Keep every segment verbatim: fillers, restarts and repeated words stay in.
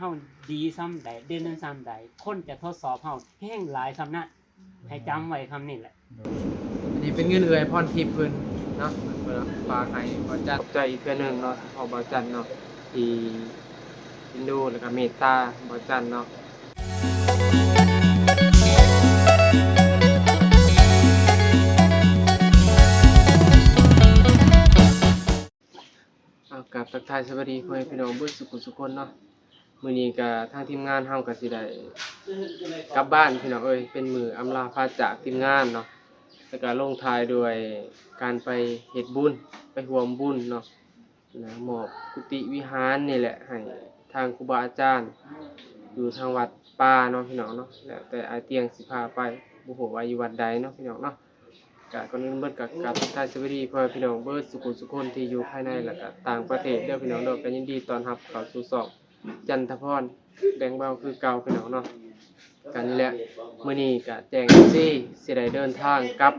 เฮาดีส่ำใด เด่นส่ำใด คนจะทดสอบเฮาแฮงหลายส่ำนั้น ให้จำไว้คำนี้แหละ อันนี้เป็นเงินเอื้อยพรทิพย์เพิ่นเนาะ เพิ่นฝากให้บ่าวจัน ขอบใจอีกเทื่อหนึ่งเนาะ เฉพาะบ่าวจันเนาะ ที่เอ็นดูแล้วก็เมตตาบ่าวจันเนาะ เอา กราบทักทายสวัสดีพ่อแม่พี่น้องเบิดสุขุสุคนเนาะ มื้อนี้ก็ทางทีมงานเฮาก็สิได้กลับบ้านพี่น้องเอ้ย เป็นมื้ออำลาพาจากทีมงานเนาะ แล้วก็ลงท้ายด้วยการไปเฮ็ดบุญ ไปร่วมบุญเนาะ นะ มอบกุฏิวิหารนี่แหละ ให้ทางครูบาอาจารย์ อยู่ทางวัดป่าเนาะพี่น้องเนาะ แล้วแต่อ้ายเตียงสิพาไป บ่ฮู้ว่าอยู่วัดใดเนาะพี่น้องเนาะ ก็ก่อนอื่นเบิดก็กราบทักทายสวัสดีพ่อแม่พี่น้องเบิดสุขุสุคนที่อยู่ภายในแล้วก็ต่างประเทศเด้อพี่น้องเด้อ ก็ยินดีต้อนรับเข้าสู่ช่องจันทพรแบ่งเบาคือเก่าพี่น้องเนาะ กันนี่แหละ มื้อนี้ก็แจ้งเอฟซี สิได้เดินทางกลับ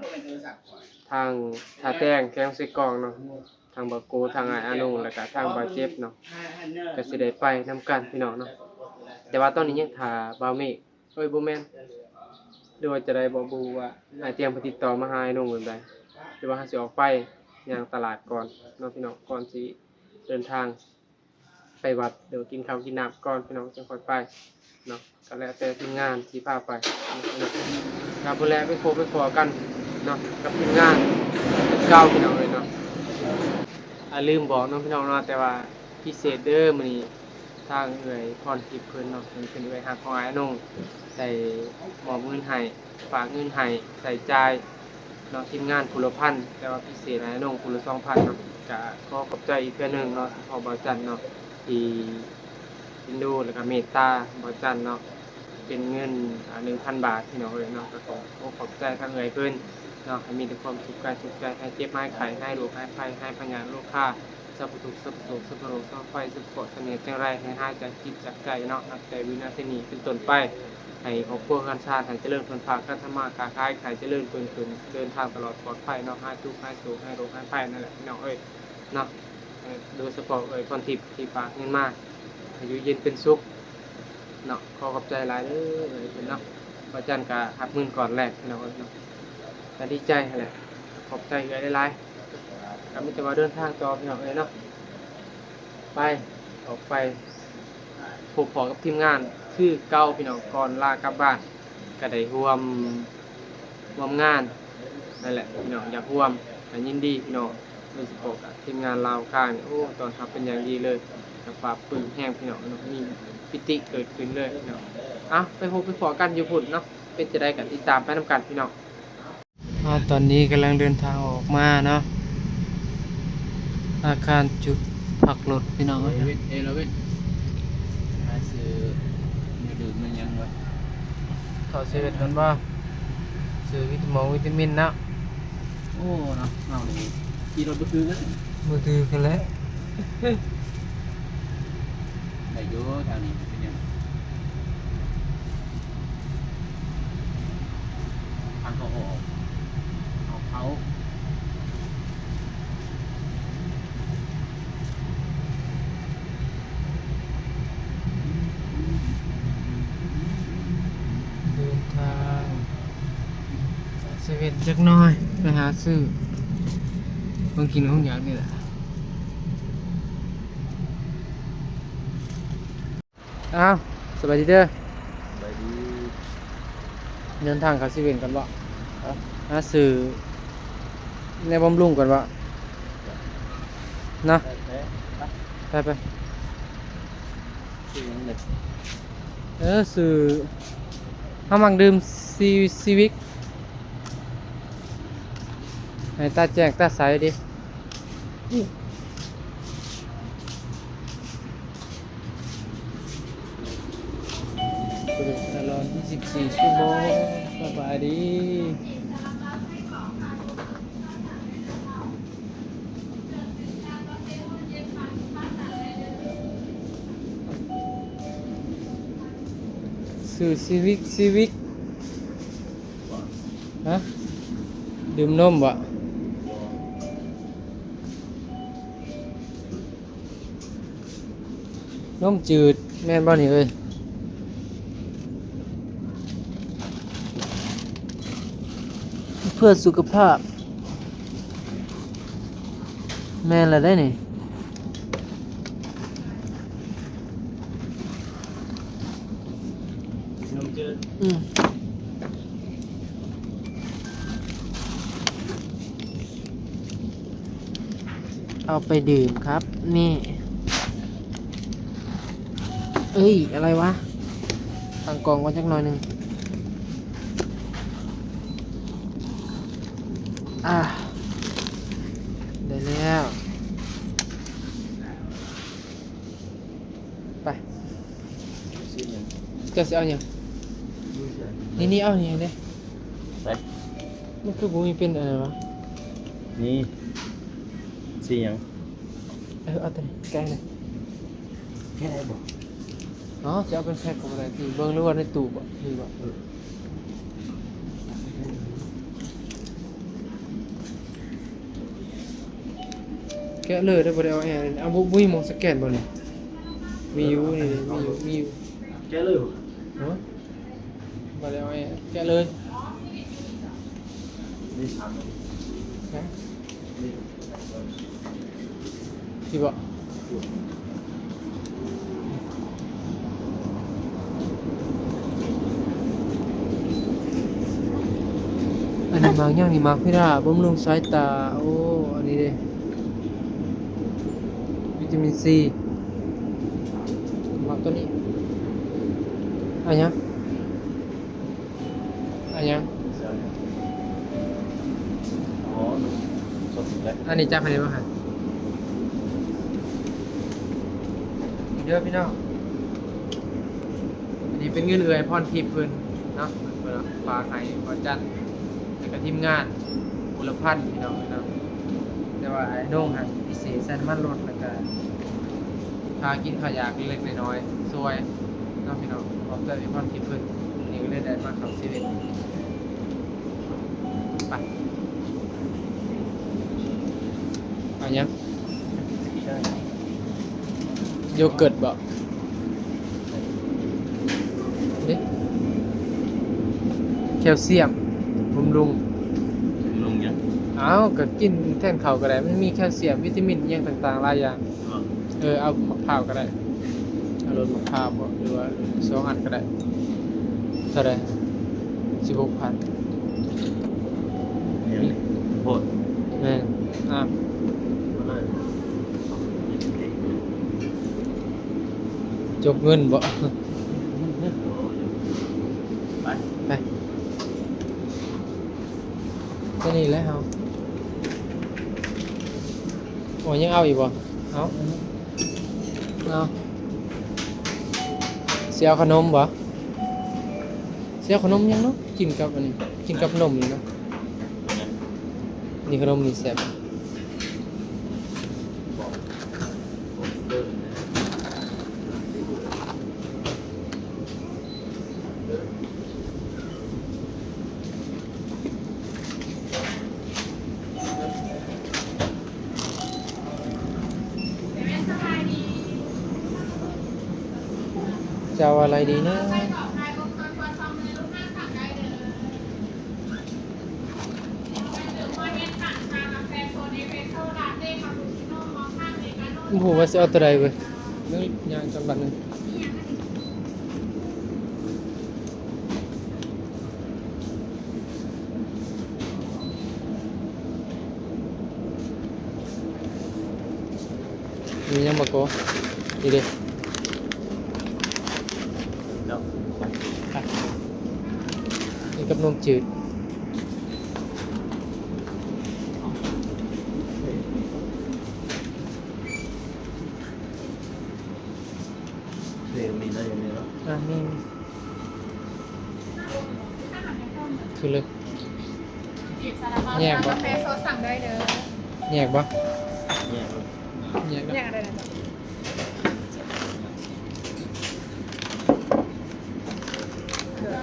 ทางท่าแตงแขวงเซกองเนาะ ทางบ่าวโก ทางอ้ายอาโน แล้วก็ทางบ่าวเจ็บเนาะ ก็สิได้ไปนำกันพี่น้องเนาะ แต่ว่าตอนนี้ยังถ่าบ่าวเมฆ เอ้ย บ่แม่น หรือว่าจะได้บอกบูว่าอ้ายเตียงเพิ่นติดต่อมาหาอ้ายโนแบบใด หรือว่าเฮาสิออกไปย่างตลาดก่อนเนาะพี่น้อง ก่อนสิเดินทางไปวัด เดี๋ยวกินข้าวกินน้ำก่อนพี่น้อง จังค่อยไปเนาะ ก็แล้วแต่ทีมงานสิพาไปเนาะ ครับ พู้นแหละ ไปพบไปพ้อกันเนาะ กับทีมงานเก่าพี่น้องเอ้ยเนาะ อ่า ลืมบอกเนาะพี่น้องเนาะ แต่ว่าพิเศษเด้อมื้อนี้ ทางเอื้อยพรทิพย์เพิ่นเนาะ เพิ่นเป็นเอื้อยฮักของอ้ายอนง ได้มอบเงินให้ ฝากเงินให้ใช้จ่ายเนาะ ทีมงานผู้ละพัน แต่ว่าพิเศษอ้ายอนงผู้ละสองพันเนาะ ก็ขอขอบใจอีกเทื่อหนึ่งเนาะ เฉพาะบ่าวจันเนาะ ที่เอ็นดูแล้วก็เมตตาบ่าวจันเนาะ เป็นเงิน อ่า หนึ่งพันบาทพี่น้องเอ้ยเนาะ ก็ขอขอบใจทางเอื้อยเพิ่นเนาะ ให้มีแต่ความสุขกายสุขใจ หายเจ็บหายไข้ หายโรคหายภัย หายพยาธิโรคา สัพพทุกข์สัพพโศกสัพพโรคสัพพภัยสัพพเคราะห์เสนียดจังไร ให้หายจากจิตจากใจเนาะ นับแต่วินาทีนี้เป็นต้นไป ให้ครอบครัวเฮือนซาน ให้เจริญเพิ่นฟ้า การทำมาค้าขาย ให้เจริญเพิ่นขึ้น เดินทางตลอดปลอดภัยเนาะ หายทุกข์หายโศกหายโรคหายภัยนั่นแหละพี่น้องเอ้ยเนาะ เอ่อ โดยเฉพาะเอ้ยพรทิพย์ที่ฝากเงินมา ให้อยู่เย็นเป็นสุขเนาะ ขอขอบใจหลายเด้อเอ้ยเพิ่นเนาะ บ่าวจันก็รับเงินก้อนแรกพี่น้องเอ้ยเนาะ ก็ดีใจหั้นแหละ ขอบใจเอื้อยหลายๆ ก็มีแต่ว่าเดินทางต่อพี่น้องเอ้ยเนาะ ไป ออกไป พบพ้อกับทีมงานคือเก่าพี่น้อง ก่อนลากลับบ้าน ก็ได้ร่วม ร่วมงาน นั่นแหละพี่น้อง อยากร่วม ก็ยินดีพี่น้อง โดยเฉพาะกับทีมงานลาวกลางนี่ โอ้ ต้อนรับเป็นอย่างดีเลย ก็ปลาบปลื้มแฮงพี่น้องเนาะ มีปิติเกิดขึ้นเลยพี่น้อง เอ้า ไปพบไปพ้อกันอยู่พุ้นเนาะ เป็นจั่งใดก็ติดตามไปนำกันพี่น้อง อ่า ตอนนี้กำลังเดินทางออกมาเนาะ อาคารจุดพักรถพี่น้องเอ้ย เอเว่น เอเลเว่น หาซื้อน้ำดื่มน้ำหยังวะ เข้าเซเว่นก่อนบ่ ซื้อวิตามิน วิตามินเนาะ โอ้เนาะ เฮานี่ขี่รถบ่ถืกเลย บ่ถืกกันแล้ว ได้อยู่แถวนี้เป็นหยัง ทางเขาออก ออกเขา เดินทางเซเว่นจักหน่อย ไปหาซื้อของกินของอยากนี่แหละ อ้าว สบายดีเด้อ สบายดี เดินทางเข้าเซเว่นก่อนบ่ ฮะ หาซื้อแนวบำรุงก่อนบ่ เนาะ ไป ไป ไป ไป ซื้อหยังเด้อ เออ ซื้อ เฮามักดื่มซี ซีวิก ให้ตาแจ้งตาใสดิ ตลอดยี่สิบสี่ชั่วโมง สบายดี ซื้อซีวิก ซีวิก ฮะ ดื่มนมบ่ นมจืด แม่นบ่นี่เอ้ย เพื่อสุขภาพ แม่นแล้วได้นี่ นมจืด อืม เอาไปดื่มครับ นี่ เอ้ย อะไรวะ ตั้งกล้องไว้จักหน่อยหนึ่ง อ่า ได้แล้ว ไป ซื้อหยัง เจ้าสิเอาหยัง นี่ นี่เอานี่เด้ ไป มันคือบ่มีเป็นอะไรวะ นี่ ซื้อหยัง เออ เอาตัวนี้ แกะเลย แกะได้บ่ อ๋อ จะเอาเป็นแพ็คก็บ่ได้ ที่เบิ่งหรือว่าในตู้บ่ นี่บ่ เออ แกะเลย ได้บ่ได้เอาแอร์ เอาบ่ บ่มีหม่องสแกนบ่นี่ มีอยู่ นี่ มีอยู่ มีอยู่ แกะเลยบ่ เนาะ บ่ได้เอาแอร์ แกะเลย นี่สาม ฮะ นี่ พี่บ่ อันนี้หมากหยังนี่ หมากพิร่า บำรุงสายตา โอ้ อันนี้เด้ วิตามินซี หมากตัวนี้ อันหยัง อันหยัง อ๋อ อันนี้จักอันนี้บ่ฮะ เด้อพี่น้อง อันนี้เป็นเงินเอื้อยพรทิพย์เพิ่นเนาะ เพิ่นฝากให้พ่อจัน แล้วก็ทีมงานบุรพันธ์พี่น้องเนาะ แต่ว่าอ้ายโหน่งหั่นพิเศษใส่น้ำมันรถ แล้วก็พากินข้าวยากเล็กๆน้อยๆ ช่วยเนาะพี่น้อง ขอบใจเอื้อยพรทิพย์เพิ่น มื้อนี้ก็เลยได้มาเข้าเซเว่น ไป เอาหยัง โยเกิร์ตบ่ เอ๊ะ แคลเซียม บำรุง บำรุงหยัง เอ้า ก็กินแทนข้าวก็ได้ มันมีแคลเซียม วิตามินอิหยังต่างๆ หลายอย่าง อ๋อ เออ เอามะพร้าวก็ได้ เอารสมะพร้าวบ่ หรือว่าสองอันก็ได้ เท่าใด สิบหกพัน เนี่ย โพด แม่น อ่ะ จกเงินบ่ ไป ไป แค่นี้แหละเฮา โอ้ย ยังเอาอีกบ่ เอา เอา สิเอาขนมบ่ สิเอาขนมหยังเนาะ กินกับอันนี้ กินกับนมนี่เนาะ นี่ขนมนี่แซ่บ จะเอาอะไรดีนะ โอ้โห ว่าสิเอาตัวใดเว้ย เรื่องยางจังหวัดหนึ่ง มียังบ่โก นี่เด้ เนาะ อ่ะ นี่กับนมจืด เคยมีได้อยู่นี่เนาะ อ่ะ มี คือเลย แยกบ่ กาแฟสดสั่งได้เด้อ แยกบ่ แยก แยก แยกอะไรนะจ๊ะ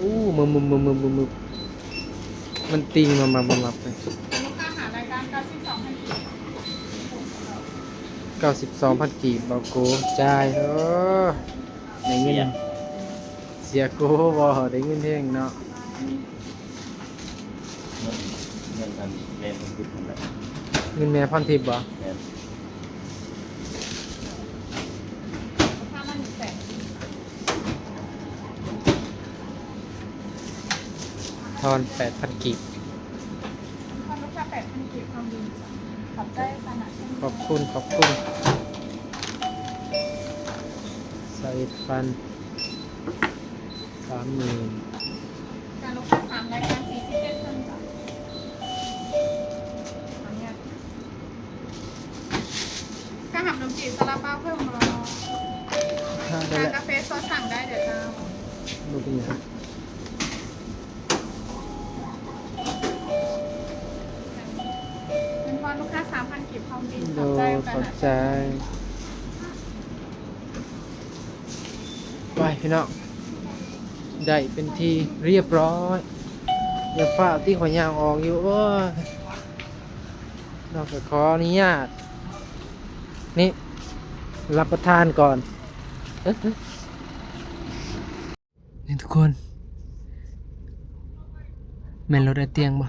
อู้ มึบ มึบ มึบ มึบ มึบ มึบ มันตีมามามามาไป ลูกค้าหารายการเก้าสิบสองพันกีบ เก้าสิบสองพันกีบ บ่โก จ่าย เออ ได้เงิน เสีย เสียโกบ่ ได้เงินแฮงเนาะ เงิน เงินอันแม่พรทิพย์นั่นแหละ เงินแม่พรทิพย์บ่ แม่น ทอน แปดพัน กีบ ทอนลูกค้า แปดพัน กีบ ทองดีจ้ะ ขอบใจค่ะนะ ขอบคุณ ขอบคุณ ใส่ฟัน สามหมื่น จ้ะ ลูกค้า สามรายการ สี่สิบเจ็ดพันจ้ะ ขออนุญาต กะหับนมจีบซาลาเปาเพิ่มบ่ ถ้าได้ ชา ละ กาแฟสดสั่งได้เด้อเจ้า บ่เป็นหยัง เงินทอนลูกค้า สามพัน กีบ พร้อมบิน โดย ขอบใจค่ะ ขอบใจ ไปพี่น้อง ได้เป็นที่เรียบร้อย อย่าฟ้าวตี้ ข้อยย่างออกอยู่ โอ้ย น้องก็ขออนุญาต นี่ รับประทานก่อน นี่ทุกคน แม่นรถไอ้เตียงบ่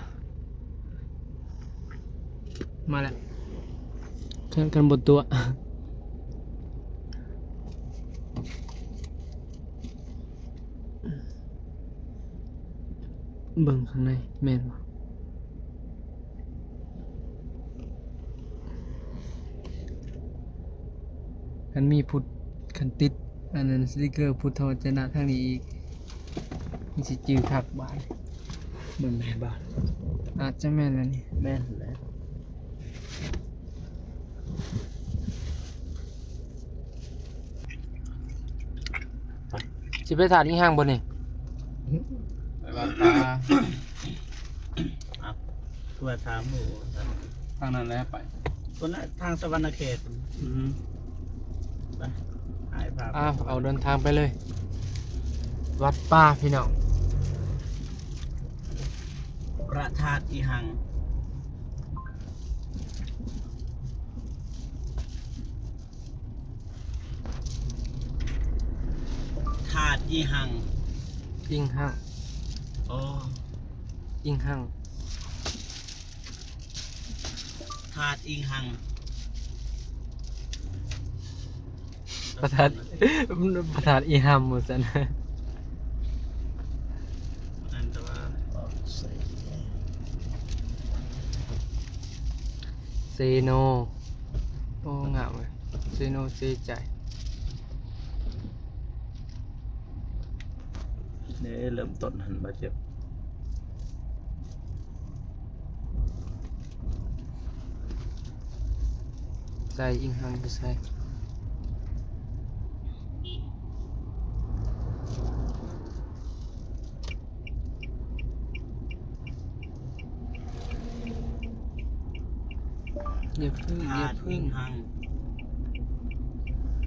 มาแล้ว คัน คันบ่ตัว เบิ่งข้างในแม่นบ่ คันมีพุทธ คันติดอันนั้น สติกเกอร์พุทธวจนะทางนี้อีก มันสิจื่อคักบาด เบิ่งแม่นบ่ อาจจะแม่นแล้วนี่ แม่นแล้ว สิไปถาดอีหยังบ่นี่ ไปวัดป่า อ่ะ ตัวถามหมู่ ทางนั้นแหละไป คนละทางสะหวันนะเขต อืม ไป หายภาพ อ้าว เอาเดินทางไปเลย วัดป่าพี่น้อง พระธาตุอีหัง ธาตุอีหัง อิงหัง อ๋อ อิงหัง ธาตุอิงหัง พระธาตุ พระธาตุอีหังหมดซั่น อันตราย เซโน โอ้ งามเว้ย เซโน เซใจ เนี่ย เริ่มต้นหันมาเจ็บ ใส่อิงหังไปใส่ อย่าพึ่ง อย่าพึ่ง ธาตุอิงหัง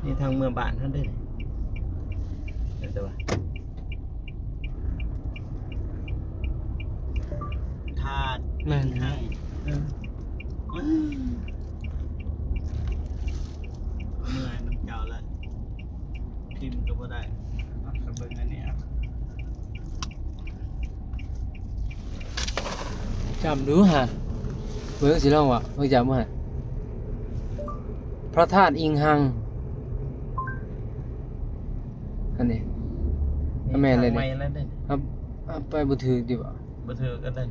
นี่ทางเมืองบ้านท่านได้เลย เดี๋ยวจะว่า ธาตุ แม่น อิงหัง เออ อืม เมื่อยน้ำเจ้าแล้ว พิมพ์ก็บ่ได้ เอาไปเบิ่งอันนี้อ่ะ จำดูฮะ เบิ่งสิลองวะ เบิ่งจำบ่ฮะ พระธาตุอิงหัง อันนี้ แม่นเลย ทางใหม่แล้วเด้ ครับ เอาไปบ่ถืกดีกว่า บ่ถืกก็ได้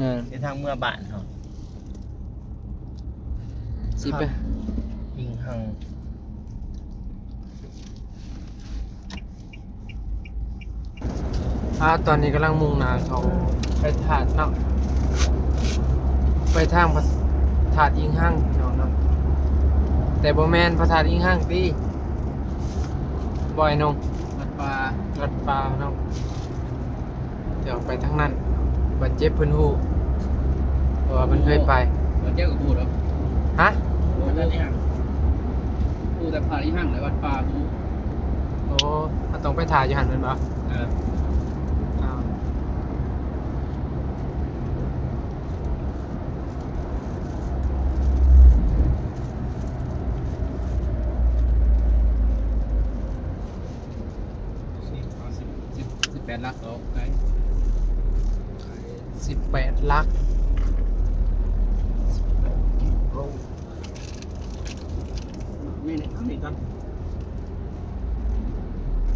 งาน ในทางเมืองบ้านเฮา สิไป อิงหัง อ่า ตอนนี้กำลังมุ่งหน้าเข้าไปธาตุเนาะ ไปทางพระธาตุอิงหังพี่น้องเนาะ แต่บ่แม่นพระธาตุอิงหังติ บ่อยนง วัดป่า วัดป่าเนาะ เดี๋ยวไปทางนั้น บัดเจ็บเพิ่นฮู้ เพราะว่าเพิ่นเคยไป บัดเจ็บก็ฮู้แล้ว ฮะ ฮู้แต่นี่หัง ฮู้แต่พระอีหังและวัดป่าฮู้ โอ้ มันต้องไปถ่ายอยู่หั่นแม่นบ่ เออ อ้าว ลัก นี่นี่นี่ก่อน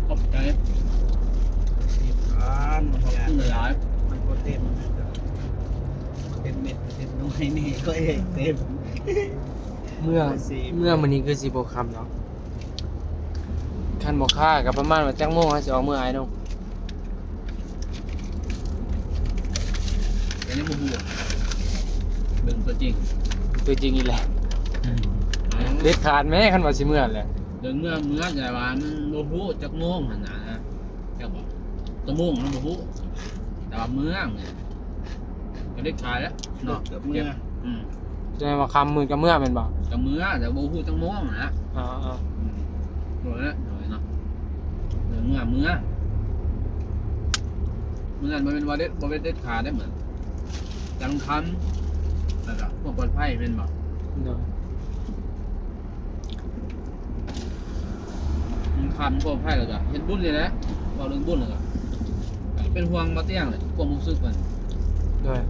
ขอบใจ สิบพัน ขอบคุณหลายๆ มันก็เต็มนะ เต็มเม็ดเต็มหน่วยนี่ก็เองเต็ม เมื่อ เมื่อมื้อนี้คือสิบ่ค่ำเนาะ คันบ่ค่าก็ประมาณว่าจักโมงเฮาสิออกเมือ อ้ายนง อันนี้บ่ฮู้ เบิ่งตัวจริง ตัวจริงอีกแล้ว อืม เด็ดขาดแม้คันว่าสิเมือแหละ เบิ่งเมือ เมือ แต่ว่ามันบ่ฮู้จักโมงหั่นนะ จักบ่ จักโมงมันบ่ฮู้ แต่ว่าเมือเนี่ย ก็เด็ดขาดแล้วเนาะ เกือบเมือ อืม แสดงว่าค่ำมืดก็เมือแม่นบ่ ก็เมือ แต่บ่ฮู้จักโมงนะ อ๋อๆ อืม บ่แล้วหน่อยเนาะ เมือ เมือ เมือ มื้อนั้นบ่แม่นว่าเด็ด บ่เด็ด เด็ดขาดได้เหมือน จังคำ แล้วก็ความปลอดภัยแม่นบ่ โดย มันคำความปลอดภัยแล้วก็เฮ็ดบุญนี่แหละ เว้าเรื่องบุญแล้วก็ เป็นห่วงบ่เตียงเลย ความรู้สึกมัน โดย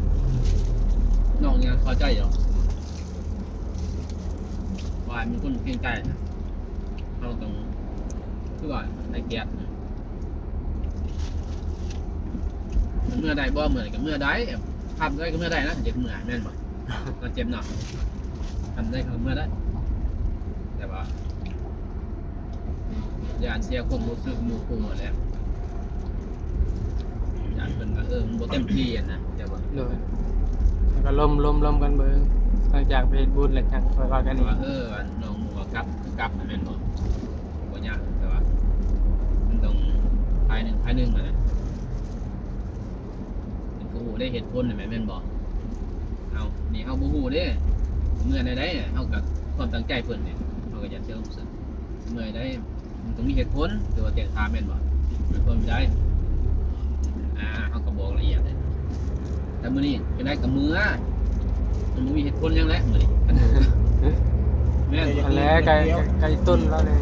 น้องยังเข้าใจอยู่ ว่ามีคนเกรงใจนะ เราต้อง คือว่าให้เกียรตินะ เมือได้บ่ เมือก็เมือได้ ทำได้ก็เมือได้นะ เจ็บเมือแม่นบ่ ก็เจ็บเนาะ ทำได้ก็เมือได้ แต่ว่า ย่านเสียความรู้สึกหมู่คู่แหละ ย่านเพิ่นว่า เออ มันบ่เต็มที่อะนะ แต่ว่า โดย แล้วก็ลม ลม ลมกันเบิ่ง หลังจากไปเฮ็ดบุญแล้วจั่งค่อยว่ากันอีก ว่า เออ ว่าน้องหมู่ว่ากลับ คือกลับนะแม่นบ่ บ่ยาก แต่ว่า มันต้องภายหนึ่ง ภายหนึ่งนั่นแหละ มันก็ฮู้ได้เหตุผลน่ะแม่น แม่นบ่ เอา นี่เฮาบ่ฮู้เด้ เมือได้ใด เฮาก็ความตั้งใจเพิ่นเนี่ย เฮาก็อยากเชื่อเพิ่น เมือได้ มันต้องมีเหตุผล คือว่าแจ้งข่าวแม่นบ่ มันเพิ่นได้ อ่า เฮาก็บอกละเอียดเลย แต่มื้อนี้จั่งใดก็เมือ มันบ่มีเหตุผลหยังแหละมื้อนี้ แม่น อันแรกไก่ ไก่ต้นแล้วเลย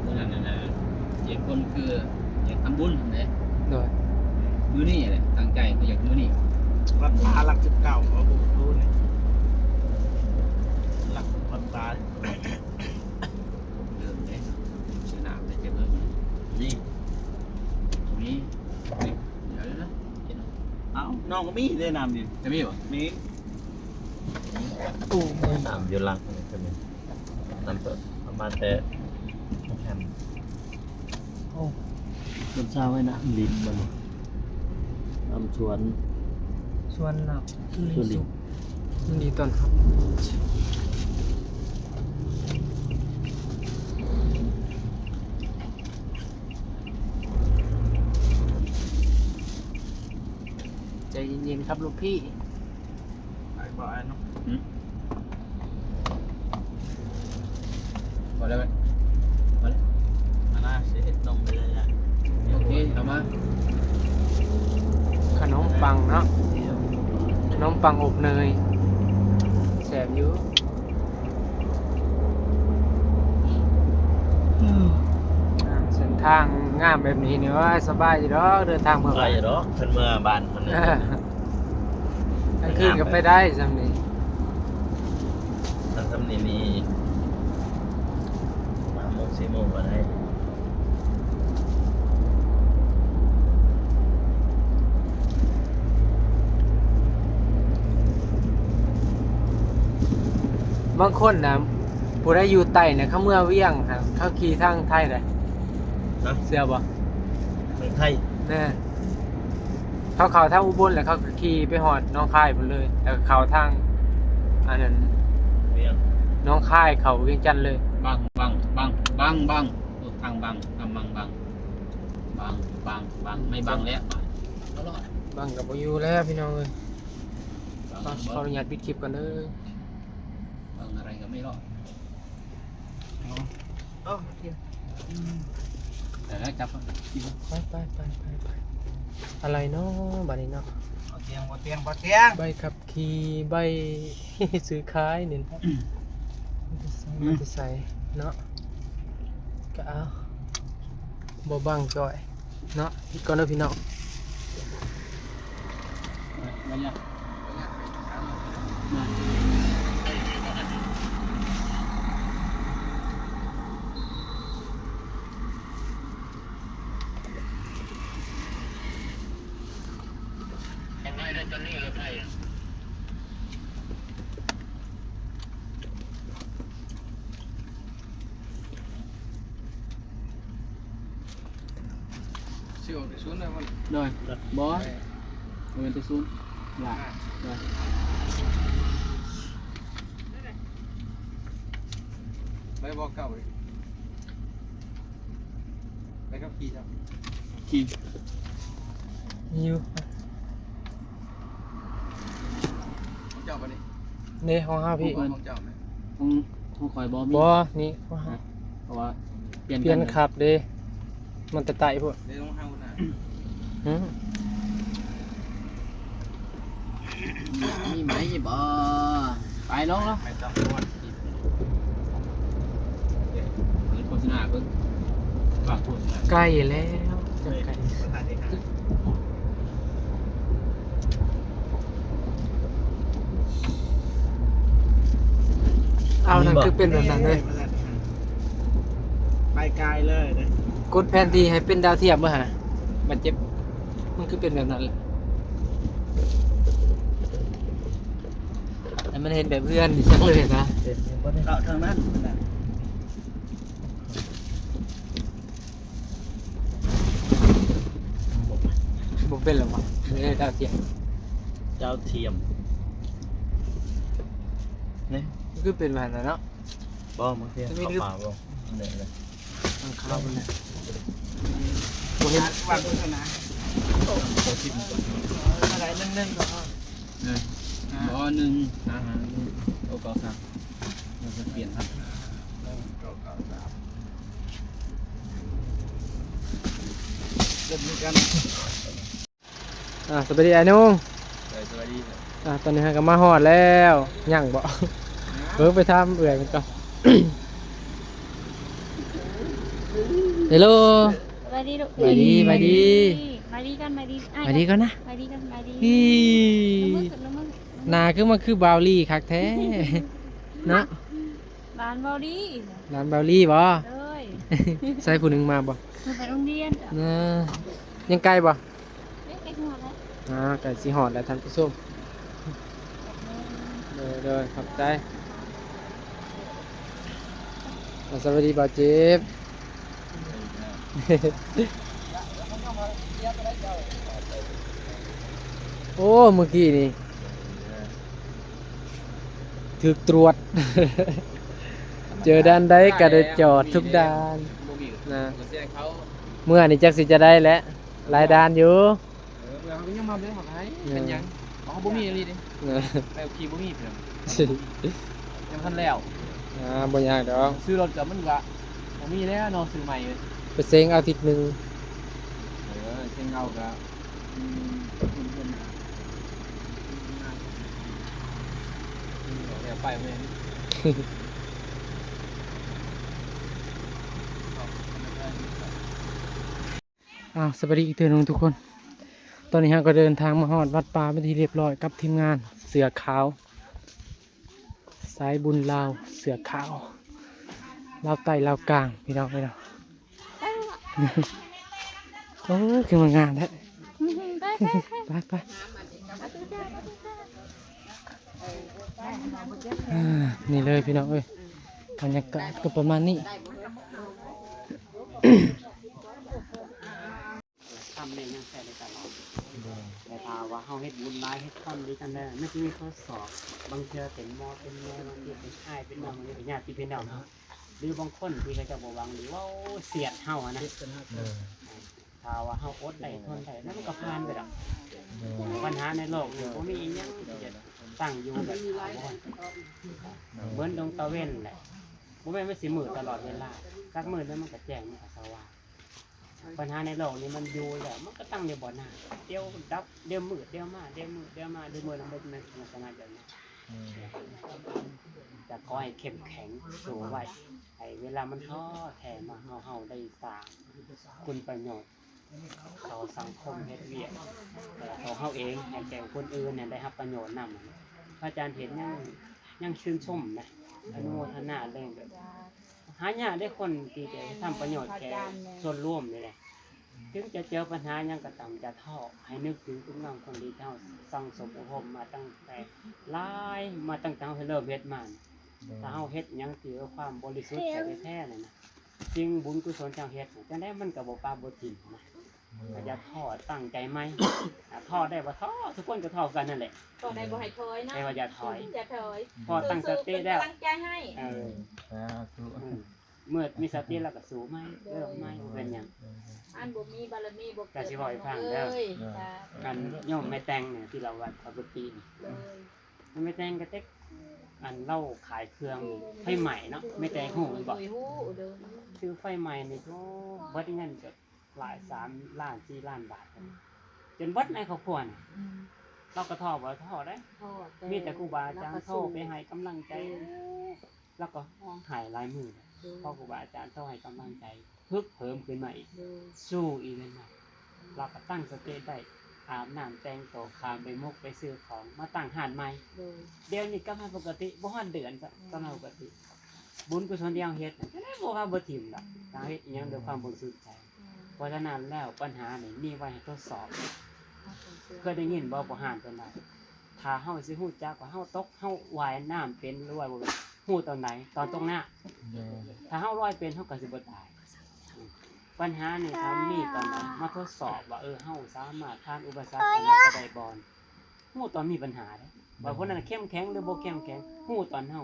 มื้อนั้นน่ะนะ เหตุผลคืออยากทำบุญนั่นแหละ โดย มื้อนี้แหละ ตั้งใจคืออยากมื้อนี้ วัดป่าหลักสิบเก้า เอาบุญรู้นี่ หลักวัดป่า เริ่มเลย สนามเลยจะเริ่ม นี่ ตรงนี้ นี่ เดี๋ยวนะ เอ้า น้องก็มีได้น้ำดิ จะมีบ่ มี ตู้ น้ำอยู่หลังนี่ก็มี น้ำต้นเอามาแต่แฮม โอ้ ต้นซาวไว้นะ ลิ้นมัน น้ำสวน สวนเนาะ สวนลิ้น ยินดีต้อนรับ ใจเย็นๆครับลูกพี่ ไปบ่อยเนาะ หืม พอแล้วไหม พอแล้ว มาหน้าสิเฮ็ดนมไปเลยอ่ะ โอเค เอามา ขนมปังเนาะ ขนมปังอบเนย แซ่บอยู่ อ่า เส้นทางงามแบบนี้นี่ว่าสบายอยู่ดอก เดินทางเมือง ไปอยู่ดอก เพิ่นเมือบ้านเพิ่น เออ กลางคืนก็ไปได้ส่ำนี้ ถ้าส่ำนี้นี่ ห้าโมง สี่โมงก็ได้ บางคนนะ ผู้ใดอยู่ใต้นะ เขาเมือเวียงฮะ เขาขี่ทางไทยได้ ฮะ เชื่อบ่ ทางไทย แน่ เขาเข้าทางอุบลแล้วเขาก็ขี่ไปฮอดหนองคายพุ้นเลย แล้วก็เข้าทาง อันนั้น เวียง หนองคายเข้าเวียงจันทน์เลย บัง บัง บัง บัง บัง รถทางบัง กำลังบัง บัง บัง บัง ไม่บังแล้ว บัง ตลอด บังก็บ่อยู่แล้วพี่น้องเอ้ย บัง ขออนุญาตปิดคลิปก่อนเด้อ บังอะไรก็ไม่รอด เอ้า เดี๋ยว อืม แต่แล้วจับ ไป ไป ไป ไป ไป อะไรเนาะ บัดนี้เนาะ บ่เตียง บ่เตียง บ่เตียง ใบขับขี่ ใบซื้อขายนี่แหละ อืม มันจะใส่เนาะ ก็เอา บ่บังจ่อยเนาะ อีกก่อนเด้อพี่น้อง มา มาเนี่ย มา สิออกแต่ศูนย์ได้บ่ โดย บ่ ได้ บ่แม่นแต่ศูนย์ ล่ะ อ่า โดย ไปบอกเก่าเลย ไปขับขี่ครับ ขี่ อยู่ ของเจ้าปะนี่ นี่ของเฮาพี่ ของเจ้าไหม ของ ของข่อยบ่มี บ่ นี่ของเฮา เพราะว่าเปลี่ยน เปลี่ยน กัน ขับเด้ มันแต่ไต่พุ้น เด้ของเฮาน่ะ หืม มีไหมบ่ ไปลงแล้ว ไปต่อก่อน เปิดโฆษณาเบิ่ง ฝากโฆษณา ใกล้แล้ว ใกล้ เอา นั่นคือเป็นแบบนั้นเลย ไปไกลเลยนะ กดแผนที่ให้เป็นดาวเทียมเบิ่งหา มันเจ็บ มันคือเป็นแบบนั้นแหละ ให้มันเห็นแบบเพื่อนนี่จังเลยนะ เข้าทางนั้นนะ บ่เป็นหรอวะ เอ้ย ดาวเทียม ดาวเทียม นี่ มันคือเป็นแบบนั้นเนาะ บ่ บางที จะมี เขา ลึก ป่าบ่ เหนื่อยเลย มันเข้าไปเลย บ่เห็น วางไว้ก่อนนะ โตทิมก่อน อะไรนึ่งๆก่อน เออ อ่า บ่ หนึ่ง อาหาร โอ้ เก้าสาม มันจะเปลี่ยนครับ เก้าเก้าสาม เริ่มมีกัน อ่า สวัสดีอ้ายนุ่ง เออ สวัสดีครับ อ่า ตอนนี้เราก็มาฮอดแล้ว ยังบ่ เออ ไปถามเอื้อยมันก่อน ฮัลโหล สวัสดีลูก สวัสดี สวัสดี สวัสดีกัน สวัสดี สวัสดีก่อนนะ สวัสดีกัน สวัสดี อี๋ ลงมือขึ้น ลงมือขึ้น หน้าคือมาคือบ่าวลีคักแท้ เนาะ หลานบ่าวลี หลานบ่าวลีบ่ โดย ใส่ผู้หนึ่งมาบ่ เพิ่นไปโรงเรียนจ้ะ นะ ยังไกลบ่ เอ๊ะ ใกล้สิฮอดแล้ว อ่า ใกล้สิฮอดแล้วท่านผู้ชม โดย โดย ขอบใจ อ่า สวัสดีบ่าวเจ็บ โอ้ เมื่อกี้นี่ ถูกตรวจ เจอด่านใดก็ได้จอดทุกด่าน บ่มี นะ บ่เสียเขา เมื่อนี้จักสิจะได้แหละ หลายด่านอยู่ เออ เมื่อเขาก็ยังมาเบิ่งเขาก็ให้ เออ เป็นหยัง อ๋อ บ่มีอีหลีเด้ เออ ใบขับขี่บ่มีเพิ่น ยังบ่ทันแล้ว อ่า บ่ยากดอก ซื้อรถก็มันก็บ่มีแล้วเนาะ ซื้อใหม่ ไปเซ็งเอาทิศหนึ่ง เออ เซ็งเอาก็ อืม เดี๋ยวไปเว้ย อ้าว สวัสดีอีกเทื่อหนึ่งทุกคน ตอนนี้เราก็เดินทางมาฮอดวัดป่าเป็นที่เรียบร้อยกับทีมงานเสือขาว สายบุญลาวเสือขาว ลาวใต้ลาวกลาง พี่น้อง พี่น้อง โอ้ย คือมันงามแท้ ไป ไป ไป ไป อ่า นี่เลยพี่น้องเอ้ย บรรยากาศก็ประมาณนี้ ทำเนี่ยยังใส่ได้ตลอด แต่ถ้าว่าเฮาเฮ็ดบุญหลาย เฮ็ดทำดีกันแล้ว มันสิมีทดสอบ บางเทื่อเป็นหมอเป็นแม่ บางเทื่อเป็นอ้ายเป็นน้อง บางเทื่อเป็นญาติพี่น้อง หรือบางคนที่เขาเจ้าบ่หวังดี เว้าเสียดเฮาอะนะ เออ ถ้าว่าเฮาอดได้ทนได้ แล้วมันก็ผ่านไปดอก เออ ปัญหาในโลกนี่บ่มีอิหยังที่จะตั้งอยู่แบบถาวร เหมือนดวงตะเว็นแหละ บ่แม่นมันสิมืดตลอดเวลา สักมื้อหนึ่งมันก็แจ้ง มันก็สว่าง ปัญหาในโลกนี้มันอยู่แล้ว มันก็ตั้งอยู่บ่หน้า เดี๋ยวดับ เดี๋ยวมืด เดี๋ยวมา เดี๋ยวมืด เดี๋ยวมา เดี๋ยวมืด เดี๋ยวมืด มันเป็นลักษณะแบบนี้ อืม แต่ขอให้เข้มแข็ง สู้ไว้ ให้เวลามันท้อแท้มา เฮา เฮาได้สร้างคุณประโยชน์ เขาสังคมเฮ็ดเวียก เอ่อ ของเฮาเอง ให้แก่คนอื่นเนี่ยได้รับประโยชน์นำ พระอาจารย์เห็นยัง ยังชื่นชมนะ อนุโมทนาเรื่องแบบ หายากได้คนที่จะทำประโยชน์แก่ส่วนรวมนี่แหละ ถึงจะเจอปัญหาหยังก็ตาม อย่าท้อ ให้นึกถึงคุณงามความดีที่เฮาสั่งสมอบรมมาตั้งแต่หลาย มาตั้งแต่เฮาเริ่มเฮ็ดมา ถ้าเฮาเฮ็ดหยังที่ด้วยความบริสุทธิ์ใจแท้ๆนั่นนะ สิ่งบุญกุศลที่เฮาเฮ็ดน่ะ จั่งใดมันก็บ่ปะบ่ถิ่มนะ ก็อย่าท้อ ตั้งใจใหม่ อ่ะ ท้อได้บ่ท้อ ทุกคนก็ท้อกันนั่นแหละ ท้อได้บ่ให้ถอยเนาะ แต่ว่าอย่าถอย อย่าถอย พอตั้งสติแล้ว สู้ๆ เป็นกำลังใจให้ เออ สาธุ อืม เมื่อมีสติแล้วก็สู้ใหม่ เริ่มใหม่ บ่เป็นหยัง อันบ่มีบารมีบ่เกิด ก็สิบอกให้ฟังเด้อ เอ้ย เออ สาธุ อันโยมแม่แตงเนี่ย ที่เราวัดปกตินี่ เลย แม่แตงก็เต็ก อันเล่าขายเครื่องไฟใหม่เนาะ แม่แตงฮู้แม่นบ่ โดยฮู้ โดย ซื้อไฟใหม่นี่ โอ้ เบิดเงินก็หลาย สามล้าน สี่ล้านบาท อืม จนเบิดในครอบครัวน่ะ อืม เราก็ท้อบ่ท้อเด้ ท้อ แต่ มีแต่ครูบาอาจารย์โทรไปให้กำลังใจ เออ แล้วก็ร้องไห้หลายมื้อ โดย เพราะครูบาอาจารย์โทรให้กำลังใจ ฮึกเหิมขึ้นมาอีก โดย สู้อีกนั่นน่ะ อืม เราก็ตั้งสติได้ อาบน้ำแต่งตัว ข้ามไปมุกไปซื้อของ มาตั้งร้านใหม่ โดย เดี๋ยวนี้กลับมาปกติ บ่ฮอดเดือนซะ อืม กลับมาปกติ บุญกุศลที่เราเฮ็ดน่ะ จั่งใดบ่ว่าบ่ถิ่มดอก อืม เราเฮ็ดอิหยังด้วยความบริสุทธิ์ใจ อืม เพราะฉะนั้นแล้วปัญหานี่มีไว้ให้ทดสอบ เคยได้ยินบ่ บ่ฮ้านปานใด ถ้าเฮาสิฮู้จักว่าเฮาตก เฮาว่ายน้ำเป็นหรือว่าบ่เป็น ฮู้ตอนใด ตอนตกน้ำ โดย ถ้าเฮาลอยเป็น เฮาก็สิบ่ตาย ปัญหานี่ถ้ามีตอนใด มาทดสอบว่า เออ เฮาสามารถผ่านอุปสรรคอันนั้นไปได้บ่ ฮู้ตอนมีปัญหาเด้ ว่าคนนั้นเข้มแข็งหรือบ่เข้มแข็ง ฮู้ตอนเฮา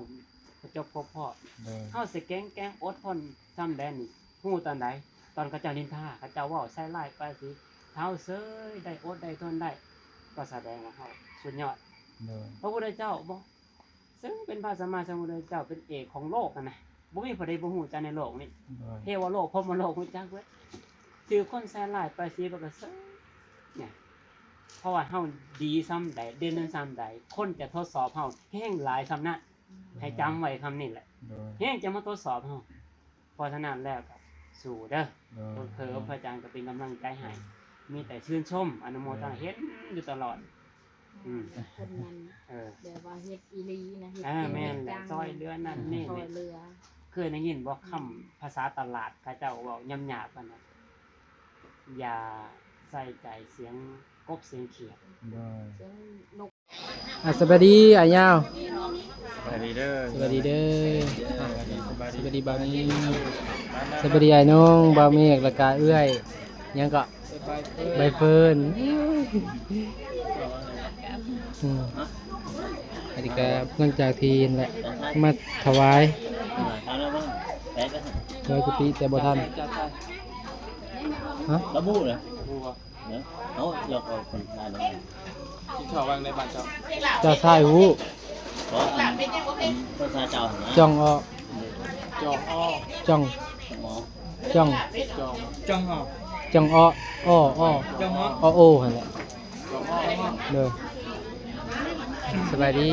ประจบพบพ้อ โดย เฮาสิแข็งแกร่งอดทนส่ำใดนี่ ฮู้ตอนใด ตอนเขาเจ้านินทา เขาเจ้าเว้าใส่ร้ายป้ายสี ถ้าเฮาเซยได้ อดได้ ทนได้ ก็แสดงว่าเฮาสุดยอด โดย พระพุทธเจ้าบ่ ซึ่งเป็นพระสัมมาสัมพุทธเจ้า เป็นเอกของโลกนั่นนะ บ่มีผู้ใดบ่ฮู้จักในโลกนี้ โดย เทวโลก พรหมโลกฮู้จักเบิด ถือคนใส่ร้ายป้ายสี เพิ่นก็เซย เนี่ย เพราะว่าเฮาดีส่ำใด เด่นส่ำใด คนจะทดสอบเฮาแฮงหลายส่ำนั้น ให้จำไว้คำนี้แหละ โดย แฮงจะมาทดสอบเฮา เพราะฉะนั้นแล้วก็สู้เด้อ โดย เพิ่น พระอาจารย์ก็เป็นกำลังใจให้ มีแต่ชื่นชม อนุโมทนา โดย เห็นอยู่ตลอด อืม คนนั้น เออ แบบว่าเฮ็ดอีหลีนะ เฮ็ด เออ จริง แม่นแหละ จัง ซ่อยเหลือนั่นนี่ ซ่อยเหลือ เคยได้ยินบ่ คำภาษาตลาดเขาเจ้าเว้าหยาบๆกันน่ะ อย่าใส่ใจเสียงกบเสียงเขียด โดย เสียงนก อ่ะ สบายดีอ้ายยาว สบายดีเด้อ สบายดีเด้อ สบายดี สบายดี สบายดีบ่าวเมฆ สบายดีอ้ายน้องบ่าวเมฆ แล้วก็เอื้อย หยังก็ ใบเฟิร์น อืม อันนี้ก็หลังจากที่นั่นแหละ มาถวาย ถวายกุฏิแต่บ่ทัน ฮะ ระบุเหรอ เนาะ เราก็คนบ้านเรา กินข้าววางในบ้านเจ้า เจ้าชายฮู้ เพราะอัน อันภาษาเจ้าหั่นนะ จ่องอ จ่องอ จ่อง จ่องอ จ่อง จ่องอ จ่องออ ออ จ่องอ ออ โอหั่นแหละ จ่องอ เด้อ สบายดี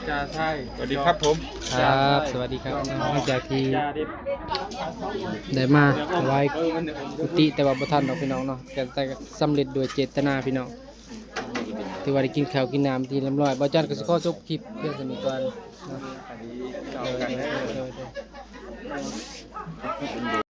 จ่าชาย สวัสดีครับผม ครับ สวัสดีครับ หลังจากที่ จ่าเด็ด ได้มาถวายกุฏิ แต่ว่าบ่ทันดอกพี่น้องเนาะ แต่ แต่สำเร็จโดยเจตนาพี่น้อง ถือว่าได้กินข้าวกินน้ำที่เรียบร้อย บ่าวจันก็สิขอจบคลิปเพียงเท่านี้ก่อนเนาะ โดย โดย โดย โดย